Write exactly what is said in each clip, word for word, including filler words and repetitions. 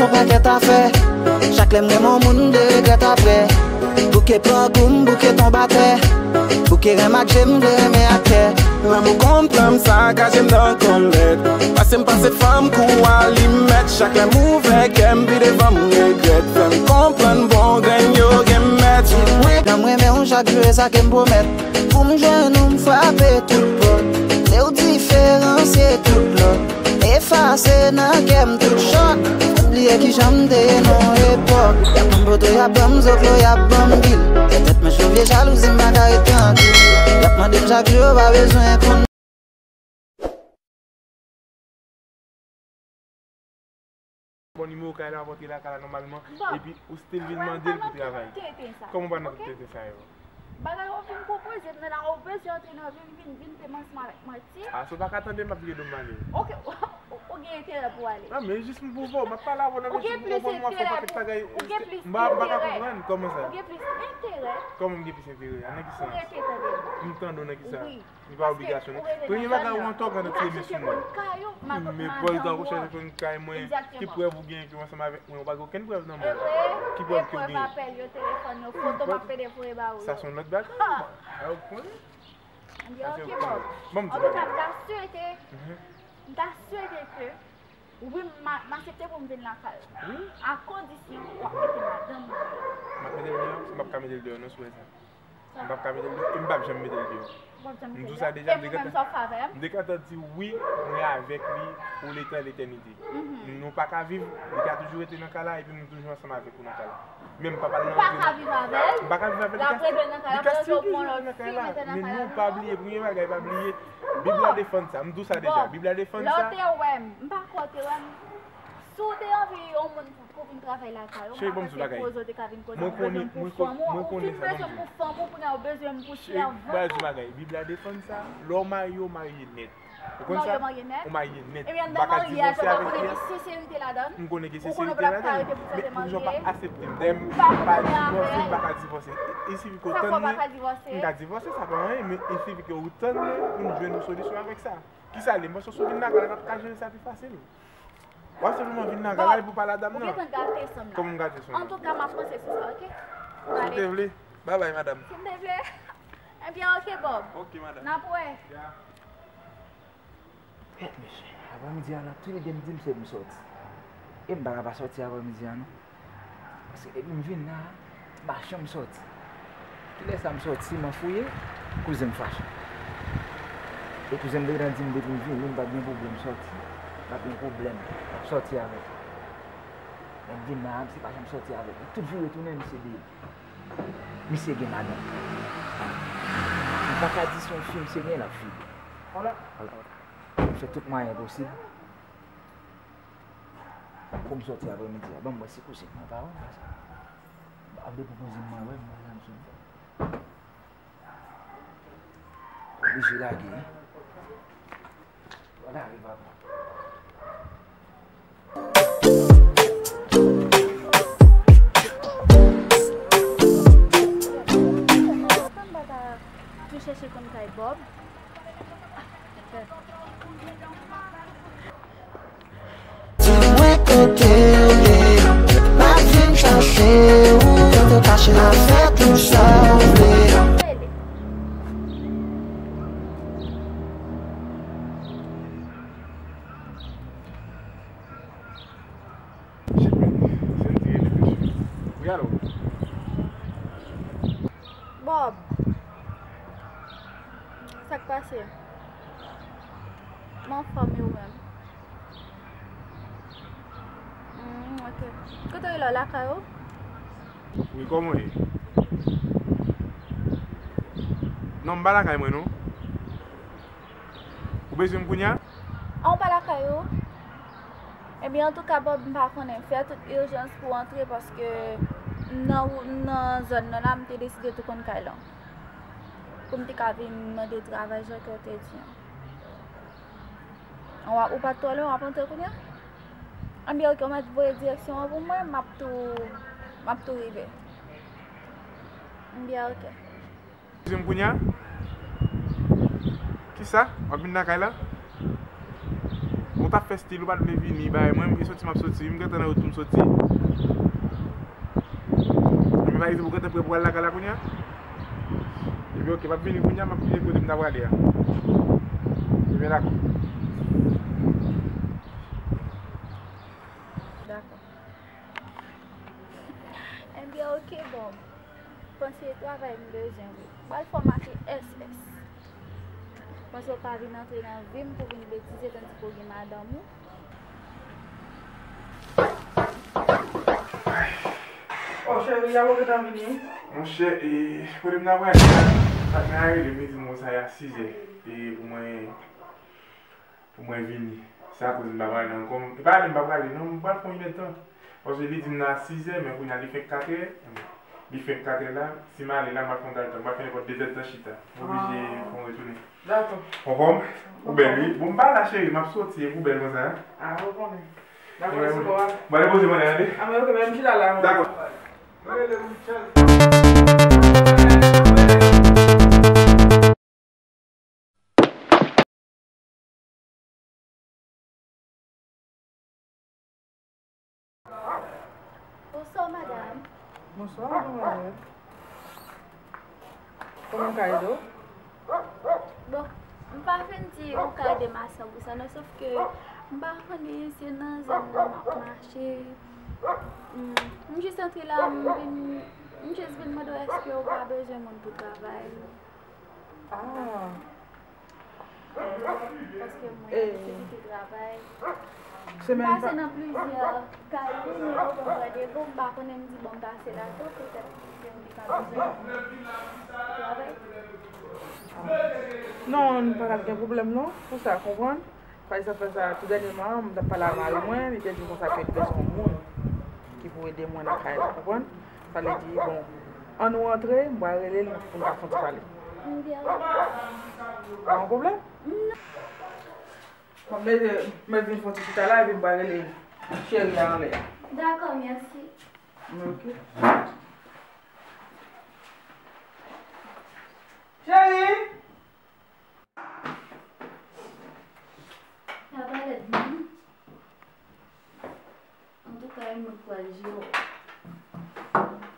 Yon pakèt afè. Chak lè m renmen yon moun, m vle regrèt aprè. Bouke pran gou m, bouke tonbe atè. Bouke renmen ak je m, vle renmen ak kè. Lanmou konprann m sakaje m nan kòlèt. Pase m pase fanm kou alimèt. Chak lè m ouvè kè m pi devan m regrèt. Fè m konprann bon grenn yo gen mèt. Mwen, nan m renmen w chak jou, e sa ke m pwomèt. Pou m jwenn ou, m frape tout pòt. Se w diferansye tout lòt. Efase nan kè m tout chòt. Fè m bliye kijan m te ye nan yon epòk. Y ap ban m poto, y ap ban m zoklo, y ap ban m pil. Petèt mwen cho vye jalouzi, m pa ka ret trankil. Y ap mande m chak jou, yo pa bezwen konn. Bon, nimewo kay la, ap antre lakay la nòmalman, epi ou still vin mande l pou travay. Kòman w pa nan tout tenten sa yo? Bagay w ap vin pwopoze m nan la, ou bezwen antre nan vi m, vin, vin peye m ansanm avèk manti. A, si w pa ka tande m, m ap vire do m ale. Oke, ou, ou gen enterè pou w ale. Non, men jis m pou vwa w, m ap pale avè w nan menm si w konprann mwen fè yon pakèt bagay. Ou gen plis enterè. M pa, m pa ka konprann, kòman sa? Ou gen plis enterè. Kòman m gen plis enterè? Nan ki sans? Pou rete tande m. M tande w nan ki sans? Wi. Li pa obligasyon, non. Premye bagay ou antò ka nan tire men sou mwen. Men pòz dan ou chache konn kay mwen, ki prèv ou gen ke w ansanm avèk mwen, ou pa gen okenn prèv nan men w. Ki prèv ke w gen? Apèl yo, telefòn yo, foto m ap pede voye ba ou yo. Sa se yon lòt bagay. Sa se yon lòt bagay. Antouka, m ta swete, m ta swete ke wi, m a, m aksepte pou m vin lakay ou. Wi. A kondisyon w ap mete madanm ou deyò. M ap mete l deyò? M p ap ka mete l deyò, non, sou sa. M p ap ka mete l deyò, e m p ap janm mete l deyò. M di w sa deja, m te gentan, m te gentan di wi, mwen avèk li pou letan letènite. Nou pa ka viv, li ka toujou rete nan kay la, epi nou toujou ansanm avèk ou nan kay la. Men m p ap al nan antre. Ou pa ka viv avè l? M pa ka viv avè l, li ka, li ka still toujou rete nan kay la. Men nou pa bliye, premye bagay, pa bliye, Bib la defann sa, m di w sa deja, Bib la defann sa. Lè w te wè m, m pa kwè w te wè m. Si w te anvi yon moun pou, pou vin travay lakay ou, m pa panse koze w te ka vin koze m, ou bezwen m pou fanm ou, ou fin bezwen m pou fanm ou, kounye a w bezwen m pou sèvant ou. Cheri, m ba di w bagay, Bib la defann sa, lè w marye, w marye nèt. Ou konn sa? Ou marye nèt. M pa ka divòse avèk li a. M konnen gen senserite ladan l. Men pou jan w pa aksepte m, dayè m pa divòse, m pa ka divòse. Il sifi ke w tann mwen, m ka divòse, sa pa anyen, men il sifi ke w tann mwen pou n jwenn yon solisyon avèk sa. Kisa l ye? M panse si w vin lakay la, n ap ka jere sa pi fasil. W ap senpleman vin lakay la epi w pale a dam nan. Ou gentan gate san m la. Kòman m gate san w la? Antouka, m ap panse sou sa, oke? Si w te vle. Babay, madanm. Si m te vle. Ebyen, oke, Bob. Oke, madanm. N ap wè. Ya. Bon, mesye, aprèmidi a la, toulede m di m se pou m sòti. E m pa ka pa sòti aprèmidi a, non. Paske depi m vin la a, m pa janm sòti. Kilè sa m sòti, m anfouye, kouzen m fache. E kouzen m te gentan di m depi m vini, m p ap gen pwoblèm sòti. M p ap gen pwoblèm, m ap sòti avè l. Men m vin la a, misye pa janm sòti avè l. Tout vire tounen, misye deye. Misye gen madanm. M pa ka di se yon fi misye gen, l ap file. Hola. Hola. M fè tout mwayen posib pou m sòti aprèmidi a. Ban m wè si kouzen mwen pa wè m fè sa. M ap depi kouzen mwen wè m, mwen janm sou. Oblije lage, wi. Lage, papa. Sa m pa ta tou chèche konn kay Bob. Di mwen kote w ye, m ap vin chache w. Kote w kache la, fè tou sa w vle. Shit, man. Se yon ti rele, mesye. Wi, alo. Bob, sa k pase? M anfòm, e ou menm? Hmm, ok. Kote w ye la, w lakay ou? Wi, kòman w ye? Non, m pa lakay mwen, non. Ou bezwen m kounye a? A, ou pa lakay ou? Ebyen, antouka, Bob, m pa konnen. Fè tout ijans pou w antre, paske m nan, m nan zòn nan la, m te deside tou konn kay lan. Pou m te ka vin mande travay jan ke w te di an. Ou pa, ou pa t twò lwen, w ap antre kounye a? Anbyen, ok, ou mèt voye direksyon an pou mwen, m ap tou, m ap tou rive. Anbyen, ok. Di m kounye a? Kisa? W ap vin lakay la? Bon, t ap fè stil, ou pa t vle vini, bay mwen, m gen soti m ap soti, m gentan nan wout pou m soti. Ebyen, pa egzanp, ou gentan prè pou al lakay la kounye a? Ebyen, oke, m ap vini kounye a, m ap vini kote m ta prale a. Ebyen, dakò. Dakò. Ebyen, oke, bon. Panse travay m bezwen, wi. Pral fòmate S S. Panse w pa vin antre nan vi m pou vin betize, tandiske w gen madanm ou. Oh, cheri, a ou gentan vini? Monchè, e, kote m ta prale a, patnè a rele m, li di m konsa, y a sizè. E pou mwen, pou mwen vini. Se akoz m pa prale ankò. E pa ale m pa prale, non, m pral fè yon inèdtan. Paske li di m nan sizè, men kounye a li fenk katrè. Li fenk katrè la, si m ale la, m ap fè yon ta tan. M ap fè nenpòt dezèdtan chita. M oblije fè yon retounen. Dakò. Anfòm? Ou bèl, wi. Bon, m pa la, cheri, m ap soti, epi ou bèl konsa, hein? Ah, ou konnen. Dakò, mèsi, bon. Mwen ale poze mwen, tande? Ah, men oke, men m chita la, mwen. Dakò. Bonswa, madanm. Bonswa, madmwazèl. Kòman m ka ede w? Bon, m pa vin di ou ka ede m a san pou san, non, sòf ke m pa konnen se nan zòn nan m ap mache. M, m jis antre la, m vin, m jis vin mande w èske ou pa bezwen moun pou travay. Ah. Paske mwen, eh, nesesite travay. M pase nan plizyè kay, wi, men yo ban m randevou, m pa konnen, m di, bon, m pase la tou, petèt ke m te ka bezwen travay. Non, nou pa t ap gen pwoblèm, non, pou sa, konprann? Sa fè sa, tou dènyèman, m t ap pale a mari mwen, li te di m konsa ke li bezwen yon moun ki pou ede mwen nan kay la, konprann? Sa vle di, bon, ann nou antre, m pral rele l pou n ka fè yon ti pale. Pa gen pwoblèm? Bon, mete, mete vin fè yon ti chita la, epi m pral rele cheri a anlè a. Dakò, mèsi. Oke. Cheri! Sa pa lèd, non. Antouka, e mwen k pral jere w. W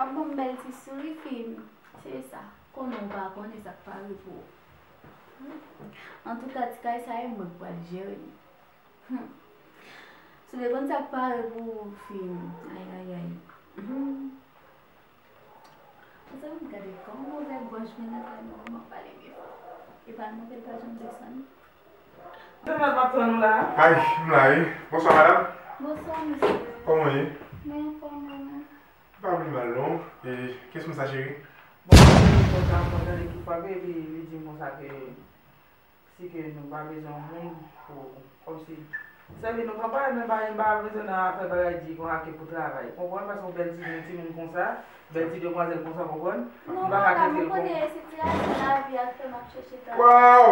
ap ban m bèl ti souri, fi m. Se sa. Konnen w pa konnen sa k pare pou ou. Antouka, ti kay sa, e mwen k pral jere l. Hmm. Si w te konn sa k pare pou ou, fi m. Ay, ay, ay. Hmm. Ou sa vin gade kòman move gwòj mwen nan kay mwen, kòman m ap pale byen fò. Epa l monte, l pa janm desann. Mwen m ap tann ou la. Ay, m la wi. Bonswa, madanm. Bonswa, mesye. Kòman w ye? Mwen anfòm, mwen menm. M pa pi mal, non. E, kiyès moun sa, cheri? Bon, mwen konn sa, mwen tande ki frape, epi li di m konsa ke si ke nou pa bezwen yon moun pou, kòmsi, sèvi nou kanpay, men pa, pa bezwen nan afè bagay di konsa ke pou travay. Konprann, paske yon bèl timoun, timoun konsa, bèl ti demwazèl konsa, konprann? Non, nou pa ka trete l konsa. Madanm, ou konnen sitiyasyon lavi a fè m ap chèche travay. Waw!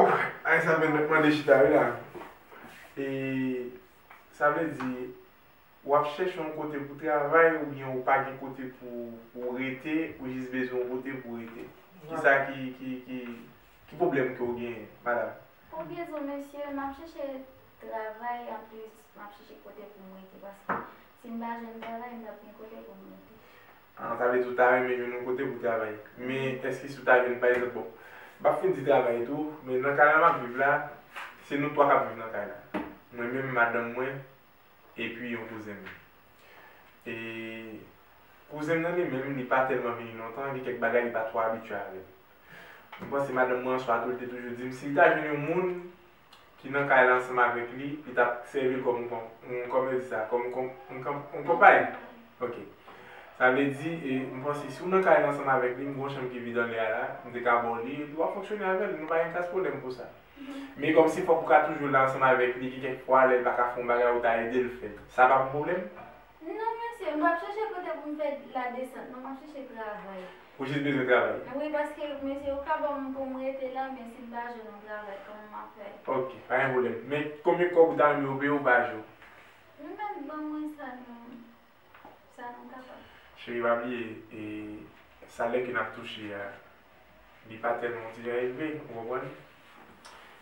Ay, sa fè m mande chita, wi, la. E, sa vle di, w ap chèche yon kote pou travay oubyen ou pa gen kote pou, pou w rete, ou jis bezwen yon kote pou w rete? Kisa ki, ki, ki, ki pwoblèm ke w genyen, madanm? Pou rezon, mesye, m ap chèche travay, anplis, m ap chèche kote pou m rete, paske si m pa jwenn travay, m p ap gen kote pou m rete. Ah, sa vle di ou ta renmen jwenn yon kote pou travay. Men, èske si w ta jwenn, pa egzanp, bon, m p ap fin di travay tou, men nan kay la m ap viv la, se nou twa k ap viv nan kay la. Mwen menm, madanm mwen, epi yon kouzen m. E kouzen m nan li menm, li pa tèlman vini lontan, gen kèk bagay li pa twò abitye avè l. M panse madanm mwen an swa tou, li te toujou di m, si l ta jwenn yon moun ki nan kay la ansanm avèk li, li t ap sèvi l kòm, kòm, kòman yo di sa, kòm, kòm, yon konpay. Ok. Sa vle di, e, m panse si w nan kay la ansanm avèk li, m gen yon chanm ki vid anlè a la, m te ka ba w li, epi w ap fonksyone avè l, nou pa gen kras pwoblèm pou sa. Men kòmsi fòk ou ka toujou la ansanm avèk li, gen kèk fwa lè l pa ka fè yon bagay, ou ta ede l fè l. Sa pa yon pwoblèm? Non, mesye, m p ap chèche kote pou m fè ladesant, non, m ap chèche travay. Ou jis bezwen travay? Wi, paske, mesye, ou ka ban m pou m rete la, men si m pa jwenn yon travay, kòman m ap fè? Ok, pa gen pwoblèm. Men konbyen kòb ou ta renmen yo peye w pa jou? Nou mèt ban mwen sa, non. Sa nou kapab. Cheri, pa bliye, e, salè ke n ap touche a, li pa tèlman yon ti jan elve, ou konprann?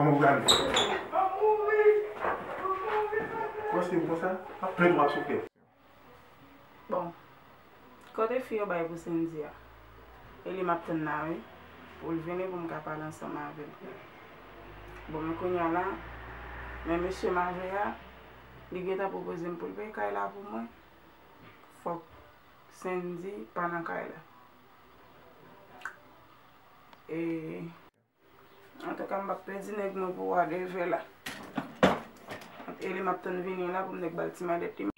Kòman pou gade? Mwen se konsa, ap plen w ap soufle. Bon, kote fi yo bay pou Sendy a? E li m ap tann la, wi. Pou l vini pou m ka pale ansanm avè l. Bon, men kounye a la, men mesye m avè a, li gentan pwopoze m pou l peye kay la pou mwen. Fòk Sendy pa nan kay la. E, antouka, m p ap pèdi nèg mwen pou whatever la. E li m ap tann vini la pou m nèk ba l ti madèt li.